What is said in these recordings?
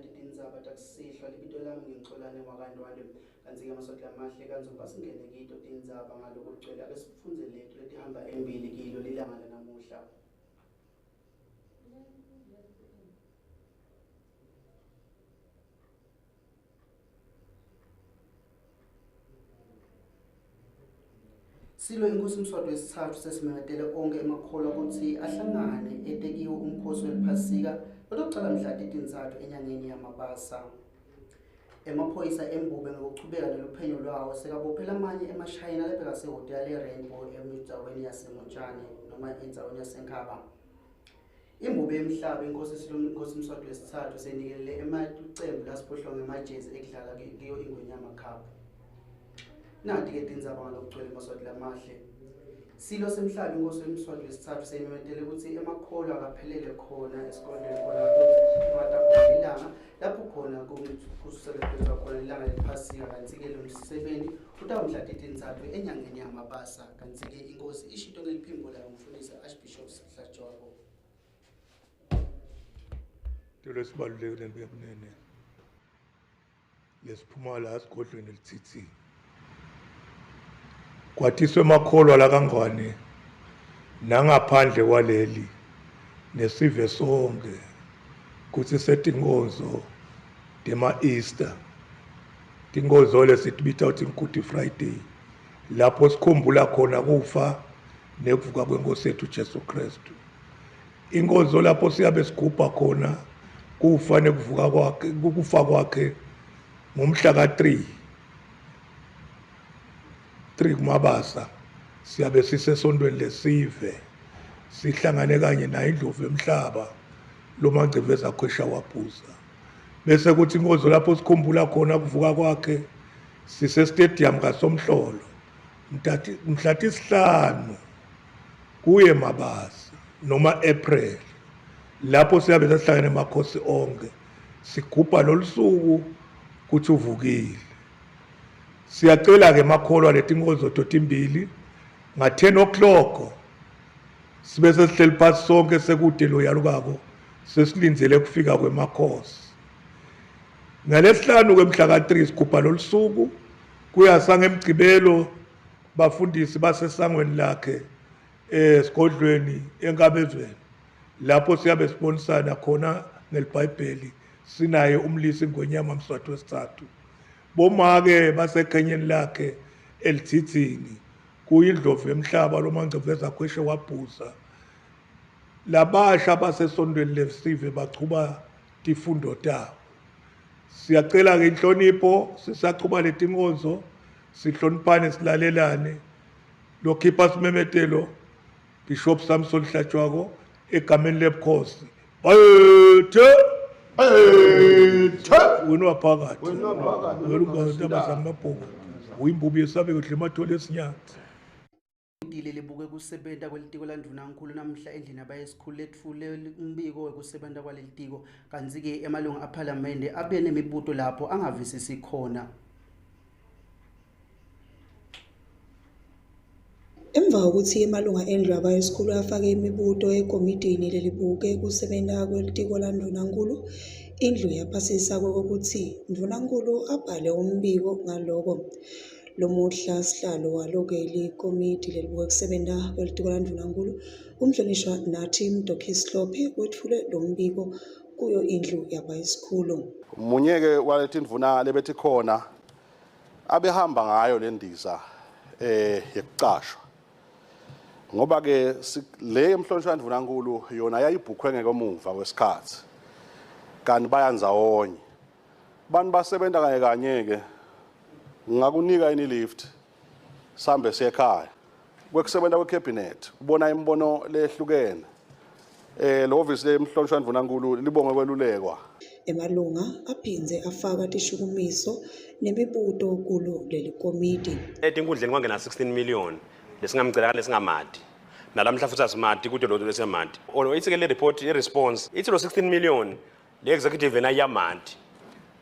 Nati tindzaba takusihlwa libito lami nginguXolani wakaNdwandwe. Kantsi-ke Maswati lamahle kanzomba singene kito tindzaba ngalokugcwele ake sifundze leto letihamba embili kilo lilanga lanamuhla. Silo inkosi Mswati wesitsatfu sesimemetele onkhe emakholwa kutsi ahlangane etekiwe umkhosi weliphasika lotocala mhla titintsatfu enyangeni yaMabasa. Emaphoyisa eMbube ngekuchubeka neluphenyo lwawo sekabophe lamanye emashayina lebekasehhotela le-Rainbow emidzaweni yaseMotjane noma endzaweni yaseNkhaba. Imbube yemhlaba inkosi Silumi inkosi Mswati wesitsatfu seyinikelele emacembu lasiphohlongo emajezi ekudlala kiyo iNgwenyama Cup. Nati-ke tindzaba ngalokugcwele Maswati lamahle. Silo semhlaba inkosi Mswati wesitsatfu seyimemetele kutsi emakholwa akaphelele khona esikolweni khona khona ilanga lapho khona kusebenzelwa khona ilanga lephasika kantsi-ke lo msebenzi utawumhla titintsatfu enyangeni yaMabasa kantsi-ke inkosi ishito ngeliphimbo layo mfundisi Archbishop Hlatshwako. Into lesibalulekile mbuyakunene lesiphuma la esigodlweni elithithini. Kwatiswe emakholwa lakangwane nangaphandle kwaleli nesive sonke kutsi setinkonzo tema-Easter tinkonzo lesitibita ukuthi Good Friday lapho sikhumbula khona kufa nekuvuka kwenkosi yethu Jesu Kristu inkonzo lapho siyabe sigubha khona kufa nekuvuka kwakhe kufa kwakhe ngomhla ka-3 3 kumabasa siyabe sisesontweni lesive sihlangane kanye naye indlovu yomhlaba lomangciveza khwesha wabhuza bese kuthi inkonzo lapho sikhumbula khona kuvuka kwakhe sisestadium kasomhlolo mhla tisihlanu kuye Mabasa noma April lapho siyabe sasihlangene emakhosi onke sigubha lolusuku kuthi uvukile siyacela ke makholwa letinkonzo totimbili nga 10 o'clock sibe sesihleli phansi sonke sekude lo yalukako sesilindzele kufika kwemakhosi ngalesihlanu ke mhla ka-3 sigubha lolusuku Kuyasa ngemgcibelo bafundisi basesangweni lakhe esigodlweni enkabezweni lapho siyabe sibonisana khona ngelibhayibheli sinaye umlisi ngonyama Mswati wesithathu bomake basekhenyeni lakhe elithithini kuyindlovu yemhlaba lomangceveza khweshe wabhuza labasha basesontweni lesive bachuba tifundo tabo Siyacela-ke inhlonipho sisachuba letinkonzo sihloniphane silalelane. Lokhipha simemetelo Bishop Samson Hlatshwako egameni lebukhosi. Bayethe! Bayethe! Wena waphakathi. Wena waphakathi. Wena ungazintaba zamabhongo. Uyimbubi yesabeka udla emathole esinyathi. Komiti lelibuke kusebenta kwelitiko landvunankhulu namuhla endlini yabayesikhulu letfule umbiko wekusebenta kwalelitiko kantsi-ke emalunga aphalamende abe nemibuto lapho angavisisi khona. Emva kwekutsi emalunga endlu yabayesikhulu afake imibuto ekomidini lelibuke kusebenta kwelitiko landvunankhulu, indlu yaphasisa kwekutsi ndvunankhulu abhale umbiko ngaloko. Lomuhla sihlalo walo-ke likomidi lelibuke kusebenta kwelitiko landvunankhulu umhlonishwa Nathi Mdokis Hlophe wetfule lo mbiko kuyo indlu yabayisikhulu. Munye-ke waletindvuna lebetikhona abehamba ngayo le ndiza eh yekucashwa ngoba ke le yemhlonishwa ndvunankulu yona yayibhukhwe ngekomuva kwesikhathi kanti baya ndzawonye Bantu basebenza kanye kanye ke ngakunika ini lift sambe siye ekhaya kwekusebenza kwecabinet ubona imibono lehlukene eh lo office lemhlonishwa ndvunankulu libonge kwelulekwa Emalunga aphindze afaka tishukumiso nemibuto kulo leli komidi. Etinkundleni kwangena 16 million lesingamcela lesingamati nalamhla futhi asimati kude lo lesemati olo ithi ke le report i response ithi lo 16 million Le executive yena iyamati.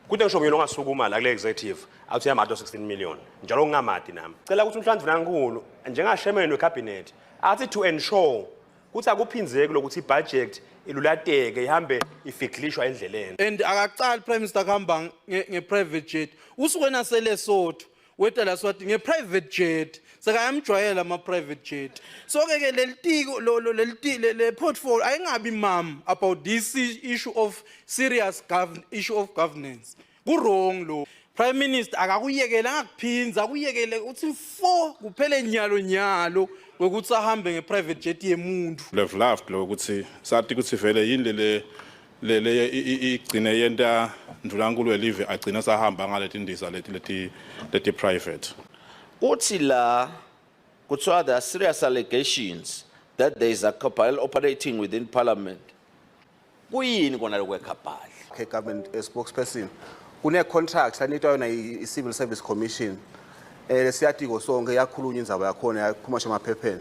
Kuthi ngisho mina ongasukuma la kule executive athi uyamati 16 million. Njalo ngingamati nami. Cela ukuthi umhlanzi nankulu njengashemeni wecabinet athi to ensure Kuthi akuphinzeki lokuthi ibudget ilulateke ihambe ifiklishwa endleleni. And akacali prime minister kuhamba nge-private jet, usuke naseLesotho weta la Swatini nge-private jet, sekayamjwayela ama-private jet. So ke ke leli tiko lo lo leli le portfolio ayingabi mam about this issue of serious issue of governance. Ku-wrong lo. Prime Minister akakuyekele, angakuphinza, akuyekele uthi 4 kuphele nyalo nyalo ngokuthi ahambe nge-private jet yemuntu. Love loved lo ukuthi sathi ukuthi vele yini le le le igcine yenta Ndvulankulu welive agcina sahamba ngaleti ndiza leti leti leti private. Uthi la kuthiwa there are serious allegations that there is a cabal operating within parliament. Kuyini kona lokwekhabhali? Okay, government spokesperson. Kune contract lanikwa yona i Civil Service Commission. Siyatiko sonke yakhulunywa indzaba yakhona yaphuma emaphepheni.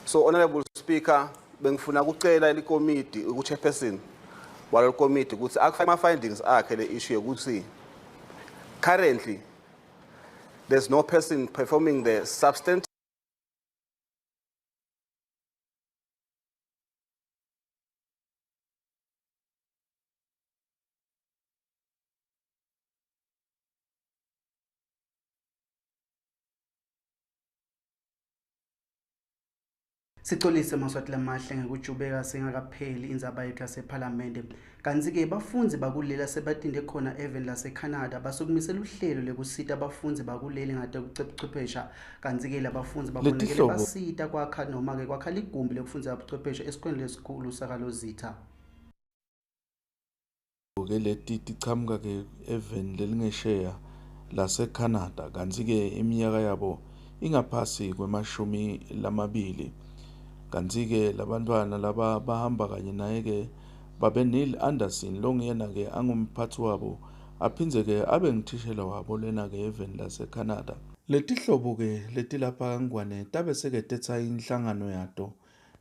So honorable speaker, bengifuna ukucela likomiti ku chairperson walolu komiti ukuthi akufake ama findings akhe le issue yokuthi currently there's no person performing the substantive Sicolise Maswati lamahle ngekujubeka singakapheli indzaba yethu yasephalamende. Kantsi-ke bafundzi bakuleli sebatinde khona eveni laseCanada basukumisela uhlelo lekusita bafundzi bakuleli ngatekuchwephesha. Kantsi-ke labafundzi babonakele Letihlobo basita kwakha noma-ke kwakha ligumbi lekufundzela buchwepheshe esikolweni lesikhulu sakaLozitha. Ke leti tichamuka ke eveni lelingesheya laseCanada, kantsi-ke iminyaka yabo ingaphasi kwema-20. Kantsi-ke labantwana laba bahamba kanye naye-ke babe Neil Anderson longuyena-ke angumphathi wabo aphindze-ke abe ngithishela wabo lena-ke eveni laseCanada. Letihlobo-ke letilapha kaNgwane tabe seke tetsa inhlangano yato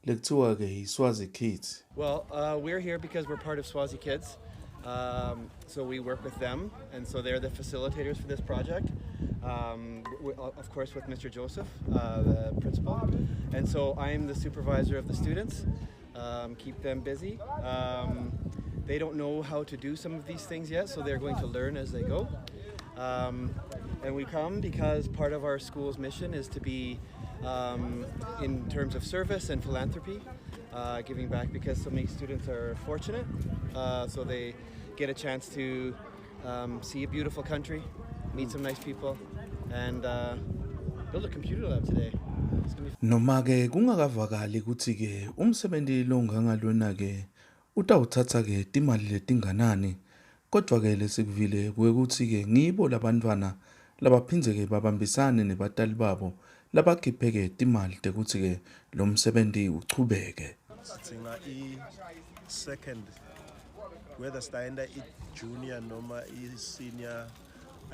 lekuthiwa-ke yi-Swazi Kids. Well, we're here because we're part of Swazi Kids. So we work with them, and so they're the facilitators for this project. Of course, with Mr. Joseph, the principal. And so I'm the supervisor of the students, keep them busy. They don't know how to do some of these things yet, so they're going to learn as they go. And we come because part of our school's mission is to be in terms of service and philanthropy, giving back because so many students are fortunate, so they get a chance to see a beautiful country, meet some nice people, and build a computer lab today. It's going to be Noma-ke kungakavakali ukuthi-ke umsebenzi longangalona-ke utawuthatha-ke timali letinganani, kodwa-ke lesikuvile kwekuthi-ke ngibo labantwana labaphindze-ke babambisane nebatali babo labakhiphe-ke timali tekuthi-ke lo msebenzi uchubeke. Sidzinga i-second, whether sitayenta i-junior noma i-senior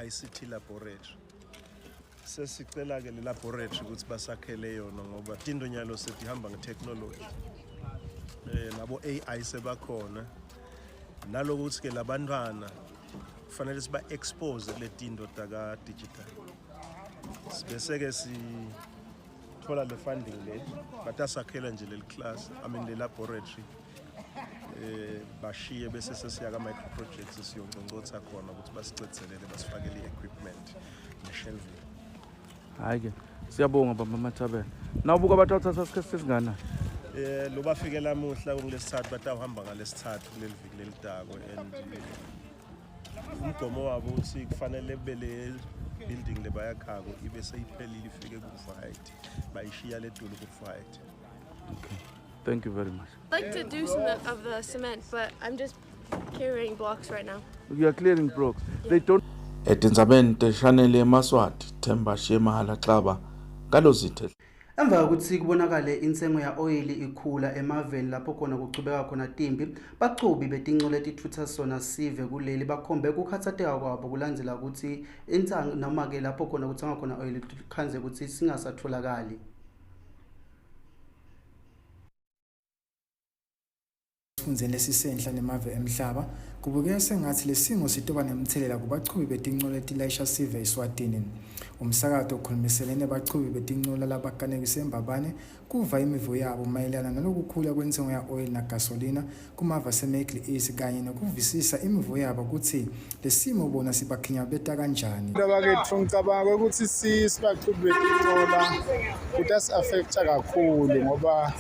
ICT laboratory. Sesicela-ke le laboratory ukuthi basakhele yona ngoba tinto nyalo setihamba nge-technology, nabo AI sebakhona, nalokuthi ke labantwana kufanele siba expose kule tinto taka digital. Bese-ke sithola le funding le batasakhela nje leli class, I mean le laboratory, bashiye bese sesiya ka micro projects siyonconcotha khona ukuthi basicethelele basifakele i-equipment ne-shelving. Hhayi-ke siyabonga baba Mathabela. Nawubuka batawuthatha isikhathi sesinganani? Lo bafike lamuhla kulesithathu, batawuhamba ngalesithathu kuleli viki lelidako, and umgomo wabo uthi kufanele kube le building lebayakhako ibe seyiphelile ifike ku-height, bayishiya letulu ku-height. Okay, thank you very much. I'd like to do some of the cement, but I'm just carrying blocks right now. You are clearing blocks. They don't. Etindzabeni teshanele eMaswati, Themba Shemahala Xaba, kaLozithe. Emva kokuthi kubonakale intsengo ya oyili ikhula emaveni lapho khona kuchubeka khona timpi, bachubi betincola letitfutsa sona sive kuleli bakhombe kukhatsateka kwabo kulandzela ukuthi intsangu noma-ke lapho khona kutsengwa khona oyili khandze ukuthi singasatholakali. Esifundzeni lesisenhla nemave emhlaba, kubukeka sengatsi lesimo sitoba nemtselela kubachubi betincola letilayisha sive eSwatini. Umsakato ukhulumisene nebachubi betincola labakanekise eMbabane kuva imivo yabo mayelana nalokukhula kwentsengo ya-oyili nagasolina kumave aseMiddle East kanye nekuvisisa imivo yabo kutsi lesimo bona sibakhinyabeta kanjani. Bakethu ngicabanga ukuthi sibachubi betincola kutasi-affecta kakhulu ngoba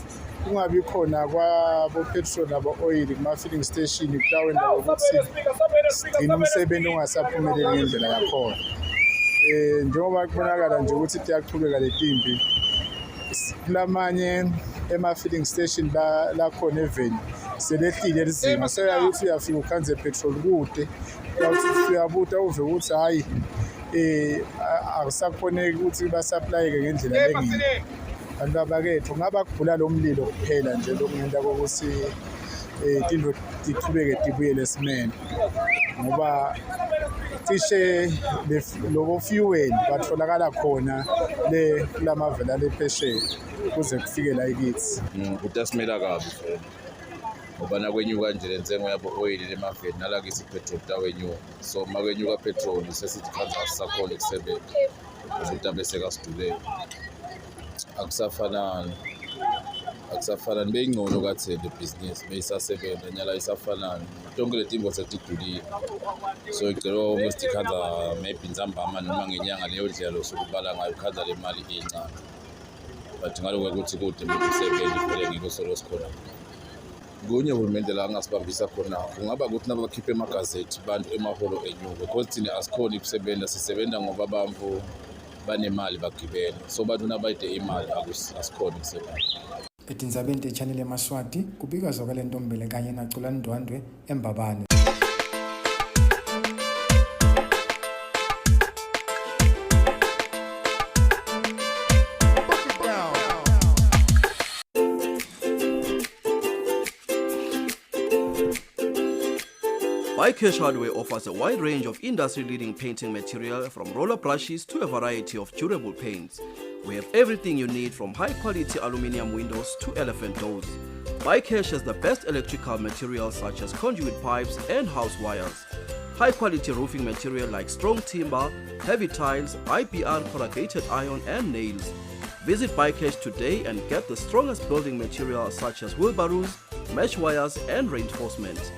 kungabi khona kwabo-petrol nabo-oyili kuma-filling station kutawenta ukuthi sigcine umsebenzi ungasaphumeleli ngendlela yakhona. Um njengoba kubonakala nje ukuthi tiyachubeka letimpi kulamanye ema-filling station lakhona eveni selehlile lizinga sewuyaye uyafika ukhanze petrol kude uyawuthi uyabuta uve ukuthi hhayi um akusakhoneki ukuthi basaplayeke ngendlela lengiyo. Bantu abakethu kungaba kugula lo mlilo kuphela nje lokungenta kokuthi um tintfo tichubeke tibuyele esimeni ngoba cishe lobo fuel batholakala khona le kulamavela le phesheya kuze kufike la kithi. Kutasimela kabi vele ngoba nakwenyuka nje le ntsengo yabo oyili lemaveni nalakithi ipetrol kutawenyuka, so uma kwenyuka petrol sesithi khanza asisakhona ukusebenza ukuthi abe sekasidulele. Akusafanani, akusafanani beyingcono katheni le bhizinisi beyisasebenza nyala ayisafanani tonke letinto setidulile so igcela wonke sithi maybe ntsambama noma ngenyanga leyo ndlela losuke ubala ngayo ukhanza le mali incane but ngaloko ukuthi kude umsebenzi vele ngikho solo sikhona. Kunye uhulumende la angasibambisa khona kungaba ukuthi nabakhiphe emagazethi bantu emaholo enyuke because thina asikhoni ukusebenza, sisebenza ngoba abantu banemali bagibele, so bantu nabayide imali asikhoni ukusebenza. Etindzabeni te-Channel Emaswati kubika Zwakale Ntombele kanye naCulani Ndwandwe eMbabane. Bycash Hardware offers a wide range of industry-leading painting material from roller brushes to a variety of durable paints. We have everything you need from high-quality aluminium windows to elephant doors. Bycash has the best electrical materials such as conduit pipes and house wires. High-quality roofing material like strong timber, heavy tiles, IPR corrugated iron and nails. Visit Bycash today and get the strongest building material such as wheelbarrows, mesh wires and reinforcement.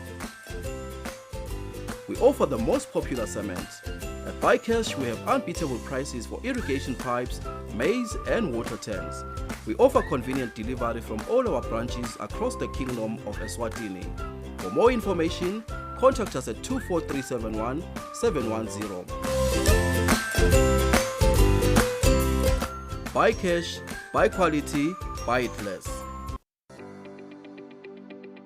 We offer the most popular cement. At Bycash, we have unbeatable prices for irrigation pipes, maize and water tanks. We offer convenient delivery from all our branches across the Kingdom of Eswatini. For more information, contact us at 24371 710. Buy cash, buy quality, buy it less.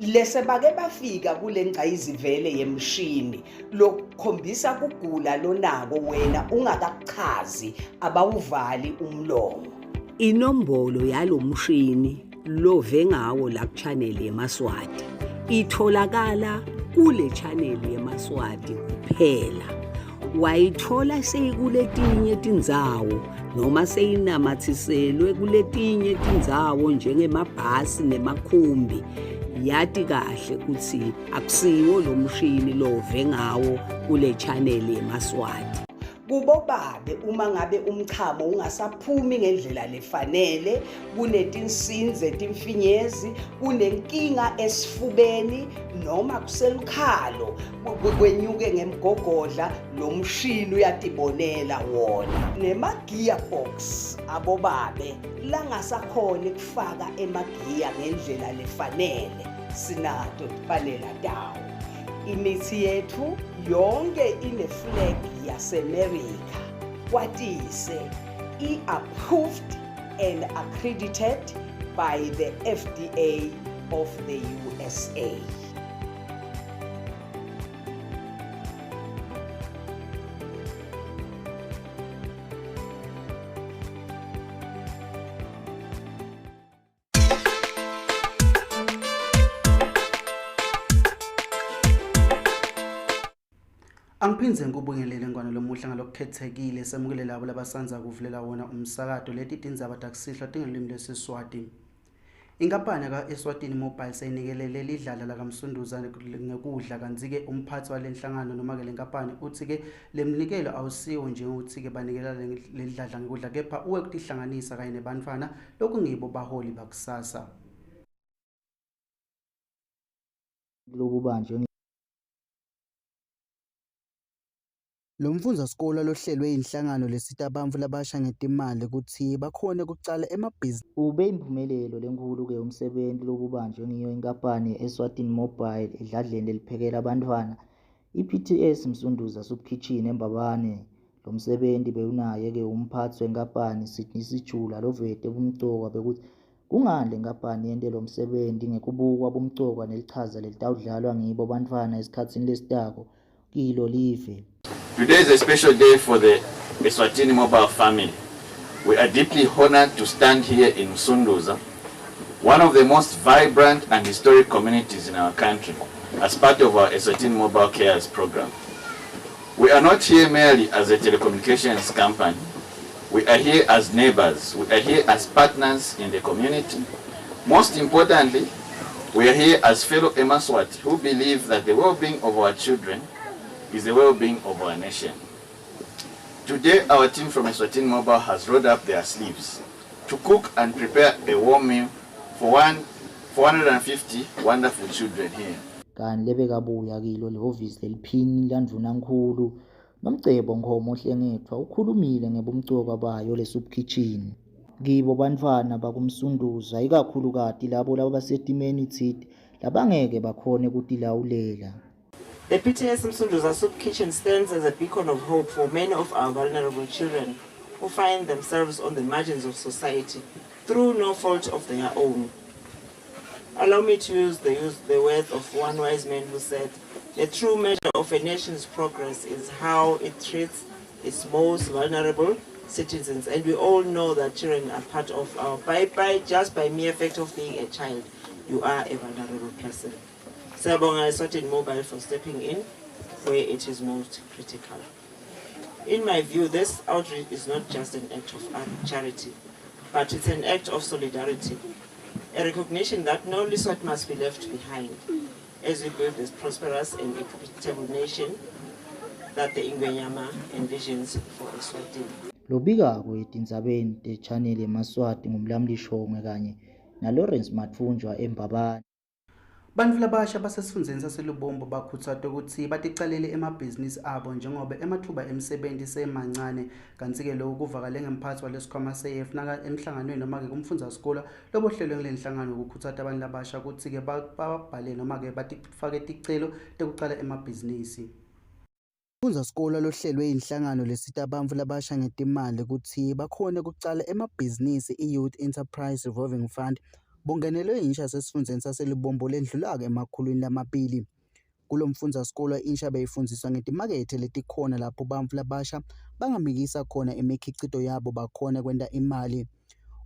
Lese bake bafika kule ngcayizivele yemshini lokukhombisa kugula lonako wena ungakakuchazi abawuvali umlomo. Inombolo yalo mshini love ngawo la kuchannel yeMaswati itholakala kule channel yeMaswati kuphela. Wayithola seyikuletinye tindzawo noma seyinamathiselwe kuletinye tindzawo njengemabhasi nemakhumbi, yati kahle kutsi akusiwo lo mshini love ngawo kule channel yeMaswati. Kubobabe uma ngabe umchamo ungasaphumi ngendlela lefanele, kunetinsinze timfinyezi, kunenkinga esifubeni noma kuselukhalo kwenyuke ngemgogodla, lo mshini uyatibonela wona. Nema-gearbox abobabe langasakhoni kufaka emagiya ngendlela lefanele, sinato tipanela tawo. Imithi yethu yonke ine-flag yaseMerica, kwatise i-approved and accredited by the FDA of the USA. Angiphindze ngikubingelele ngwane lomuhla ngalokukhethekile semukele labo labasanza kuvulela wona umsakato. Leti tindzaba takusihlwa tingelulwimi lwesiSwati. Inkampani ka-Eswatini Mobile seyinikelele lidlala lakaMsunduza ngekudla kantsi-ke umphatsi walenhlangano noma-ke lenkampani utsi-ke lemnikelo awusiwo nje utsi-ke banikela lelidladla ngekudla kepha uwe kutihlanganisa kanye nebantfwana lokungibo baholi bakusasa. Lokubanjwe Lo mfundzasikolo lohlelwe yinhlangano lesita bantfu labasha ngetimali kutsi bakhone kucala emabhizinisi. Ube yimphumelelo lenkhulu-ke umsebenti lobubanjwe ngiyo inkampani ye-Eswatini Mobile edladleni leliphekela bantfwana i-PTS Msunduza Soup Kitchen eMbabane. Lo msebenti bewunaye-ke umphatsi wenkampani Sydney Sijula lovete bumcoka bekuthi kungani le nkampani yente lo msebenti ngekubukwa bumcoka nelichaza lelitawudlalwa ngibo bantfwana esikhatsini lesitako kilo live. Today is a special day for the Eswatini Mobile family. We are deeply honored to stand here in Msunduza, one of the most vibrant and historic communities in our country, as part of our Eswatini Mobile Cares program. We are not here merely as a telecommunications company. We are here as neighbors. We are here as partners in the community. Most importantly, we are here as fellow Emaswati who believe that the well-being of our children is the well-being of our nation. Today, our team from Eswatini Mobile has rolled up their sleeves to cook and prepare a warm meal for 450 wonderful children here. Kanti lebekabuya kilo lihhovisi leliphini landvunankhulu Nomcebo Nkomo Hlengethwa ukhulumile ngebumcoka bayo le soup kitchen. Kibo bantfwana bakuMsunduza ikakhulukati labo labasetimeni tsite labangeke bakhone kutilawulela. The PTS Msunduza Soup Kitchen stands as a beacon of hope for many of our vulnerable children who find themselves on the margins of society through no fault of their own. Allow me to use the words of one wise man who said, the true measure of a nation's progress is how it treats its most vulnerable citizens. And we all know that children are part of our, by, just by mere fact of being a child, you are a vulnerable person. Siyabonga Eswatini Mobile for stepping in where it is most critical. In my view, this outreach is not just an act of charity, but it's an act of solidarity, a recognition that no Liswat must be left behind as we build this prosperous and equitable nation that the Ingwenyama envisions for Eswatini. Lobikako etindzabeni te-channel yeMaswati nguMlamli Shongwe kanye naLawrence Matfunjwa eMbabane. Bantfu labasha basesifundzeni saseLubombo bakhutsatwe kutsi baticalele emabhizinisi abo njengoba ematfuba emisebenti semancane. Kantsi-ke loku kuvakale ngemphatsi walesikhwama se-EF naka emhlanganweni noma-ke kumfundzasikolo lobuhlelwe ngulenhlangano kukhutsata abantu labasha kutsi-ke babhale noma-ke batifake ticelo tekucala emabhizinisi. Umfundzasikolo lohlelwe yinhlangano lesita bantfu labasha ngetimali kutsi bakhone kucala emabhizinisi i-Youth Enterprise Revolving Fund bungenelwe insha yasesifundzeni saseLubombo lendlulako 200. Kulo mfundzasikolo insha beyifundziswa ngetimakethe letikhona lapho bantfu labasha bangamikisa khona imikhicito yabo bakhone kwenta imali.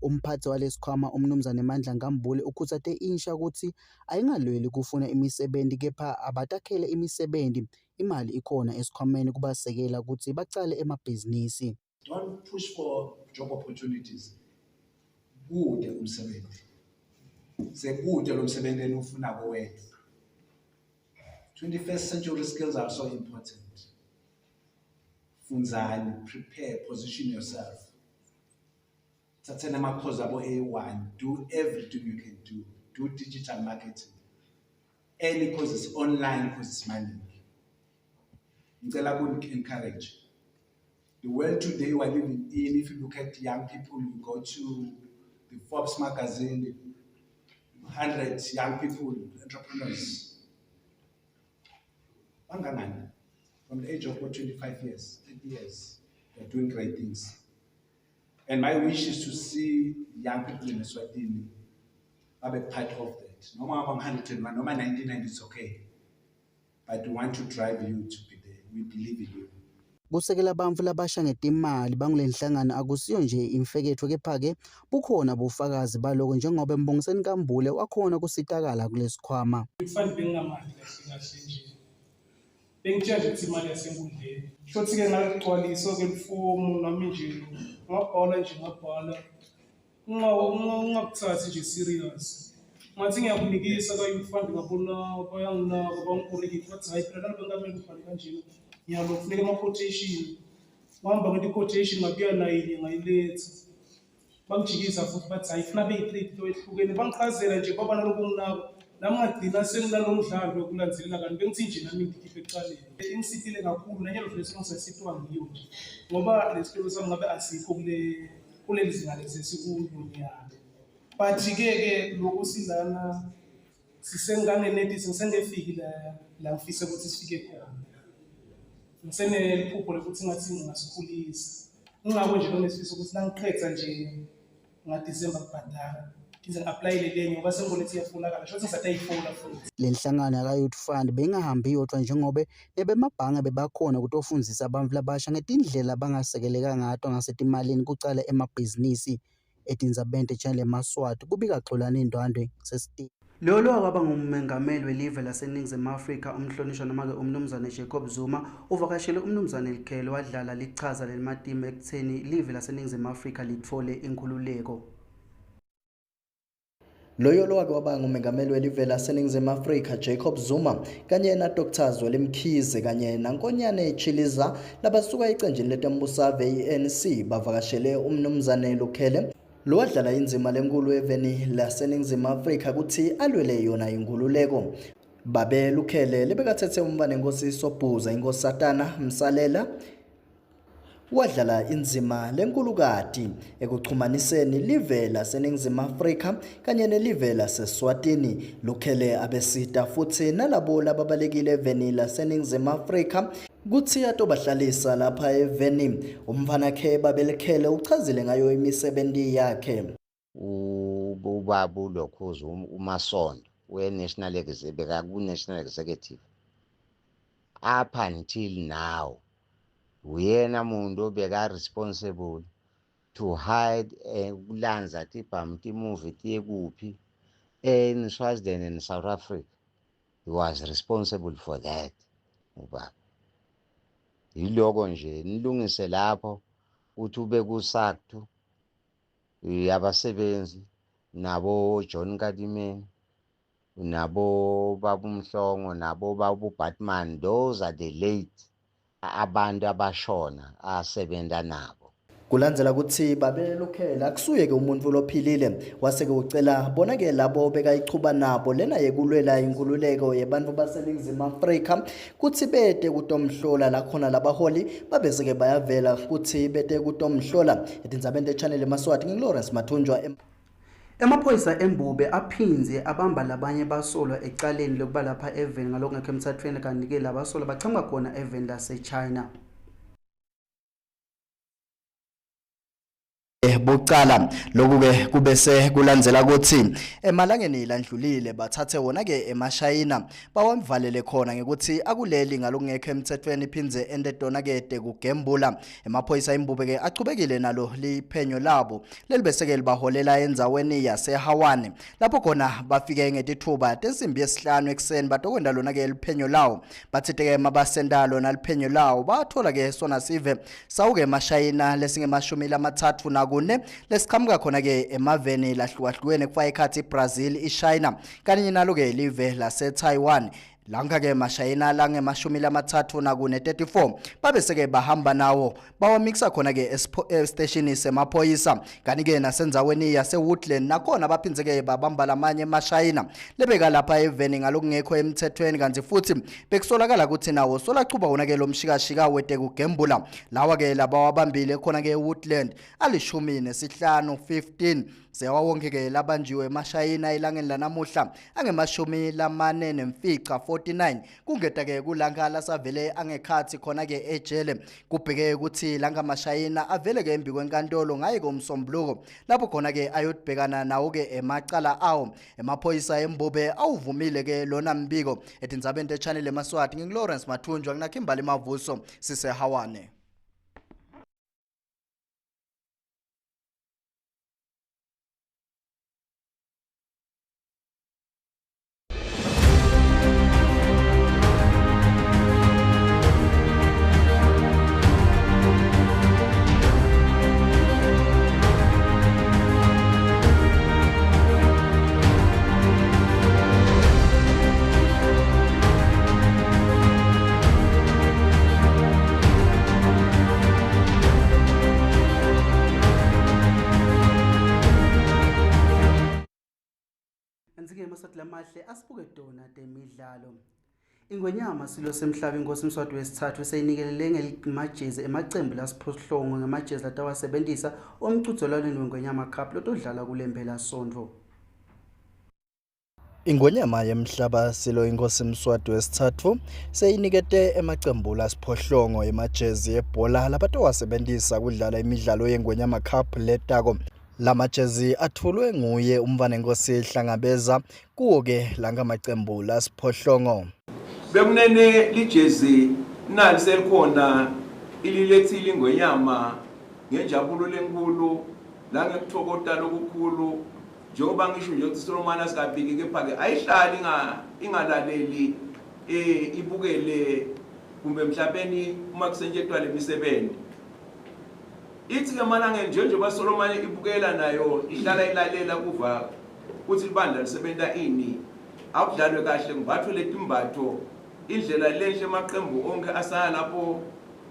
Umphatsi walesikhwama uMnumzane Mandla Nkambule ukhutsate insha kutsi ayingalweli kufuna imisebenti kepha abatakhele imisebenti. Imali ikhona esikhwameni kubasekela kutsi bacale emabhizinisi. Don't push for job opportunities. Kude umsebenzi. Sekude lo msebenzi eniwufunako wena. 21st century skills are so important. Fundzani, prepare, position yourself. Thatheni ama-course abo A1, do everything you can do. Do digital marketing. Any courses online courses maningi. Ngicela kuni-encourage. The world today we're living in, if you look at young people, you go to the Forbes magazine, 100 young people, entrepreneurs. Bangangani, from the age of about 25 years, 30 years, they're doing great things. And my wish is to see young people in Eswatini be part of that. Noma 101, noma 99, it's okay. But we want to drive you to be there. We believe in you. Kusekela bantfu labasha ngetimali bangulenhlangano akusiyo nje imfeketho kepha-ke bukhona bufakazi baloko njengoba Mbongiseni Nkambule wakhona kusitakala kulesikhwama. Kufanele bengingamali kahle kahle nje. Bengitshela nje ukuthi imali yasenkundleni. Shothi-ke ngaligcwalisa-ke lifomu nami nje ngabhala nje ngabhala. Ungakuthathi nje serious. Ngathi ngiyakunikisa ka-Youth Fund, ngabona bayanginaka, bangi-correct, bathi hhayi phela nalo bengamele ubhale kanjena. Ngiyalo kufuneka ama-quotation. Ngihamba ngento i-quotation ngabuya nayinye ngayiletha. Bangijikisa futhi bathi hhayi funa beyi-three into ehlukene. Bangichazela nje baba naloku nginako. Nami ngagcina senginalo mdlalo wokulandzelela kanti bengithi nje nami ngikhiphe ekuqaleni. Ingisitile kakhulu nanyalo vele sengisasitwa ngiyo nje. Ngoba le sikolo sami ngabe asikho kule kuleli zinga lesi esikulo nyalo. But-ke ke lokhu silana sisengangenetisi, ngisengefiki la la ngifisa ukuthi sifike khona. Ngiseneliphupho lokuthi ngathi ngingasikhulisa. Ingakho nje benesifiso ukuthi nangiqeda nje ngaDisemba kubhadala ngize ngi-aplayele lenye ngoba sengibona ukuthi iyafunakala, sho ukuthi ngisatayifola futhi. Le nhlangano yaka-Youth Fund beyingahambi yodwa njengobe nebemabhange bebakhona kutofundzisa abantu labasha ngetindlela abangasekeleka ngato ngasetimalini kucala emabhizinisi etindzabeni te-Channel Emaswati, kubika Xolani Ndwandwe ngisesitini. Lo lowakaba ngumengameli welive laseNingizimu Afrika umhlonishwa noma-ke umnumzane Jacob Zuma uvakashele umnumzane Lukhele wadlala lichaza lelimatima ekutheni live laseNingizimu Afrika litfole inkhululeko. Loyo lowake waba ngumengameli welive laseNingizimu Afrika Jacob Zuma kanye na Dr Zweli Mkhize kanye naNkonyane Chiliza labasuka ecenjini letembusave i-ANC bavakashele umnumzane Lukhele lowadlala indzima lenkulu eveni laseNingizimu Afrika kutsi alwele yona inkhululeko. Babe Lukhele lebekatsetse umntfwanenkosi Sobhuza inkosatana Msalela wadlala indzima lenkulukati ekuchumaniseni live laseNingizimu Afrika kanye nelive laseSwatini. Lukhele abesita futsi nalabo lababalekile eveni laseNingizimu Afrika kutsi atobahlalisa lapha eveni. Umntfwanakhe Babe Lukhele uchazile ngayo imisebenti yakhe. Ubaba ulokhuza uMasondo we-national bekaku-national executive up until now, uyena muntu obeka-responsible to hide, ukulanza tibhamu timuve tiye kuphi in Swaziland and South Africa. He was responsible for that ubaba. Yiloko nje nilungise lapho uthi ube ku-SACTU yabasebenzi nabo John Kadimeni nabo baba uMhlongo nabo baba uBatman. Those are the late abantu abashona asebenza nabo. Kulandzela kutsi Babe Lukhele akusuye-ke umuntfu lophilile, wase-ke ucela bona-ke labo bekayichuba nabo lena yekulwela inkhululeko yebantfu baseNingizimu Afrika kutsi bete kutomhlola lakhona labaholi babese-ke bayavela kutsi bete kutomhlola. Etindzabeni te-Channel Emaswati, ngingu-Lawrence Mathunjwa. Emaphoyisa eMbube aphindze abamba labanye basolwa ecaleni lokuba lapha eveni ngalokungekho emthathweni, kanti-ke labasolwa bachamuka khona eveni lase-China. Bucala lokhu-ke kubese kulandzela kutsi emalangeni landlulile bathathe wona-ke emashayina bawamvalele khona ngekutsi akuleli ngalokungekho emtsetfweni phindze ente tona-ke tekugembula. Emaphoyisa iMbube-ke achubekile nalo liphenyo labo lelibese-ke libaholela endzaweni yaseHawane lapho khona bafike ngetitfuba tensimbi yesihlanu ekuseni batokwenta lona-ke liphenyo lawo. Batsite-ke mabasenta lona liphenyo lawo bathola-ke sona sive sawuke emashayina lesingemashumi 34 lesiqhamuka khona-ke emaveni lahlukahlukene kufaka ekhatsi iBrazil, iChina kanye nalo-ke live lase-Taiwan. Lanka-ke mashayina langemashumi 34 34 babese-ke bahamba nawo bawamikisa khona-ke esiteshini semaphoyisa, kanti-ke nasendzaweni yase-Woodland nakhona baphindze-ke babamba lamanye emashayina lebeka lapha eveni ngalokungekho emthethweni, kanti futhi bekusolakala ukuthi nawo solachuba wona-ke lo mshikashika wetekugembula. Lawa-ke labawabambile khona-ke e-Woodland ali-15, 15. Sewawonke-ke labanjiwe emashayina elangeni lanamuhla ange-45, 49, kungeta-ke kulanka lasavele angekhatsi khona-ke ejele. Kubheke ukuthi lanka mashayina avele-ke embi kwenkantolo ngaye-ke umsombuluko lapho khona-ke ayotibhekana nawo-ke emacala awo. Emaphoyisa eMbube awuvumile-ke lona mbiko. Etindzabeni te-Channel Emaswati, ngingu-Lawrence Mathunjwa nginaKimbali Mavuso siseHawane. lamahle asibuke tona temidlalo. Ingwenyama silo semhlaba inkosi Mswati wesithathu seyinikelele ngemajezi emacembu lasiphohlongo ngemajezi latawasebentisa omcudzelwaneni weNgwenyama Cup lotodlala kule mpelasonto. Ingwenyama yemhlaba silo inkosi Mswati wesithathu seyinikete emacembu lasiphohlongo emajezi ebhola labatowasebentisa kudlala imidlalo yeNgwenyama Cup letako. Lamajezi athulwe nguye umntfwanenkosi Hlangabeza kuwo-ke langamacembu lasiphohlongo. Bekunene lijezi nali selikhona ililethile ingwenyama ngenjabulo lenkulu nangekuthokota lokukhulu njengoba ngisho nje ukuthi Solomon asikabiki kepha-ke ayihlali ingalaleli um ibukele kumbe mhlawumbe uma kusentshetwa le misebenzi ithi-ke malangeni njengoba solomane ibukela nayo ihlala ilalela kuva kuthi libandla lisebenta ini akudlalwe kahle ngibathwe letimbatho indlela lenhle emaqembu onke asaya lapho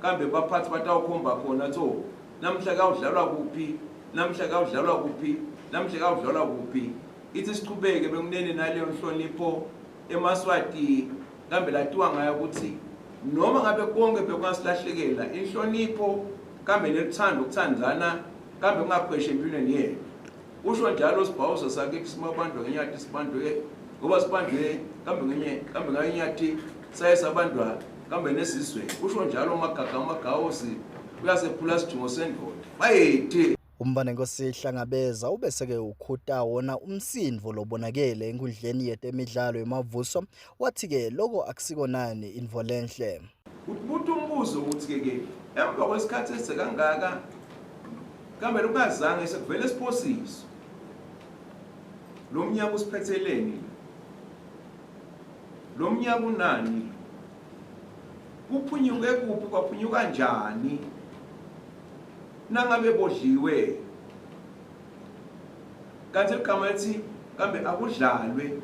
kambe baphathi batawukhomba khona so namhla kawudlalwa kuphi namhla kawudlalwa kuphi namhla kawudlalwa kuphi ithi sichubeke bekunene naleyo nhlonipho emaswati kambe latiwa ngayo ukuthi noma ngabe konke bekungasilahlekela inhlonipho kambe neluthando ukuthandana kambe kungakhwesha empilweni yethu usho njalo sibhawuso sakithi simabandwa ngenyathi sibandwe ngoba sibandwe kambe ngenye kambe ngayo inyathi saye sabandwa kambe nesizwe usho njalo umagaga amagawosi uyasephula sidingo sendoda bayethe Umbanenkosi Hlangabeza ubeseke ukhuta wona umsindvo lobonakele enkundleni yetemidlalo eMavuso wathi-ke loko akusikonani intfo lenhle. Ubuta umbuzo ukuthi-ke ke emva kwesikhathi eside kangaka kambe lokungazange sekuvele isiphosiso lo mnyaka usiphetheleni lo mnyaka unani kuphunyuke kuphi kwaphunyuka njani nangabe bodliwe kanti ligama lithi kambe akudlalwe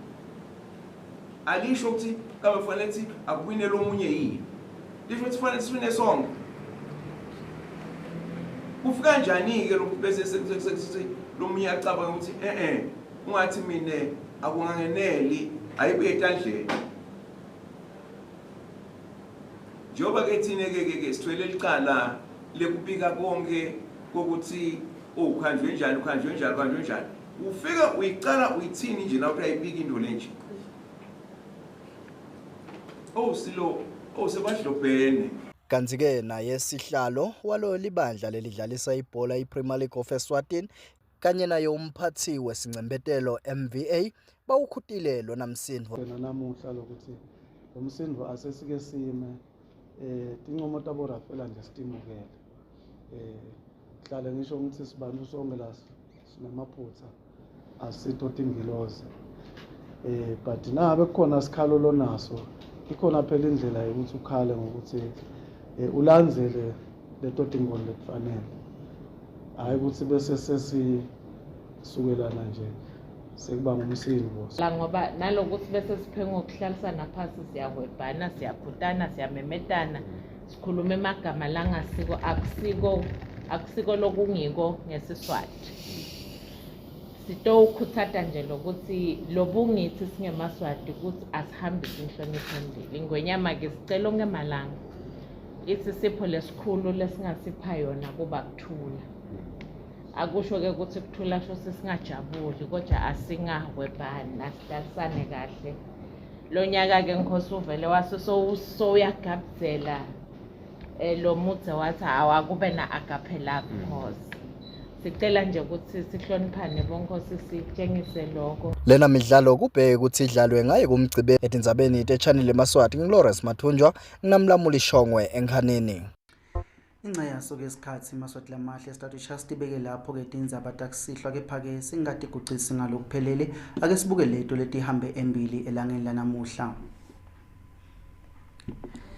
alisho ukuthi kambe kufanele ukuthi akuwine lomunye yini lisho ukuthi kufanele siwine sonke kufika njani-ke lokhu bese sekuthi lomunye acabanga ukuthi e-e ungathi mina akungangeneli ayibuye etandleni njengoba ke thina ke ke ke sithwele licala lekubika konke kokuthi ukhanjwe njani ukhanjwe njani ukhanjwe njani ufike uyicala uyithini nje na uyayibika into lenje oh silo oh sebadlobhene Kanti-ke naye sihlalo walo libandla lelidlalisa ibhola iPremier League of Eswatini kanye naye umphathi wesincempetelo MVA bawukhutile lona msindvo. Wena namuhla lokuthi lo msindvo asesike sime eh tincomo tabo Rafela nje sitimukele eh hlale ngisho ukuthi sibantu sonke la sinamaphutha asitho tingilozi eh but nabe kukhona sikhalo lonaso ikhona phela indlela yokuthi ukhale ngokuthi eh, ulandzele leto tingoni letifanele hhayi ukuthi bese sesisukelana nje sekuba ngumsindo la ngoba nalokuthi bese siphe ngokuhlalisana phasi siyahwebhana siyakhutana siyamemetana sikhuluma emagama langasiko akusiko akusiko lokungiko ngesiswati sitowukhuthata nje lokuthi lobungithi singemaswati ukuthi asihambise inhlonipho embili ingwenyama-ke sicela onke malanga ithi sipho lesikhulu lesingasipha yona kuba kuthula akusho-ke ukuthi kuthula sho sesingajabuli kodwa asingahwebani asihlalisane kahle lo nyaka-ke nkhosi uvele wase sowuyagabuzela um lo mudze wathi awakube na-agape love cause sicela nje ukuthi sihloniphane bonkosi sitshengise lokho Lena midlalo kubheke ukuthi idlalwe ngaye kumgcibe etindzabeni te-channel emaswati ngiLawrence Mathunjwa nginamlamuli Shongwe enkhanini. Inxa yaso-ke isikhathi maswati lamahle sitatu sitibeke lapho-ke tindzaba takusihlwa kepha-ke singatigucisi ngalokuphelele ake sibuke leto letihambe embili elangeni lanamuhla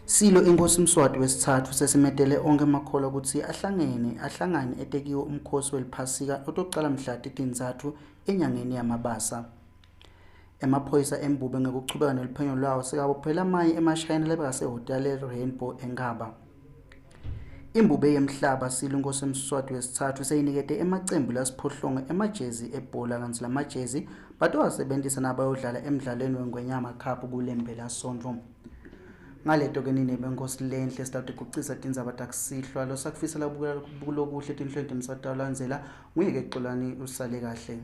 Silo inkosi Mswati wesithathu sesimetele onkhe emakholwa kutsi ahlangene ahlangane etekiwe umkhosi weliphasika lotocala mhla titintsatfu enyangeni yaMabasa. Emaphoyisa eMbube ngekuchubeka neluphenyo lwawo sekabophele amanye emashayina lebekasehhotela le-Rainbow eNkhaba. Imbube yemhlaba Silo Inkosi Mswati wesitsatfu seyinikete emacembu lasiphohlongo emajezi ebhola kantsi lamajezi batowasebentisa nabayodlala emdlalweni weNgwenyama Cup kulemphelasontfo. Ngaleto-ke nine benkosi lenhle sitawutigucisa tindzaba takusihlwa losakufisela kulokuhle tinhlweni temsakato landzela nguye-ke Xolani usale kahle.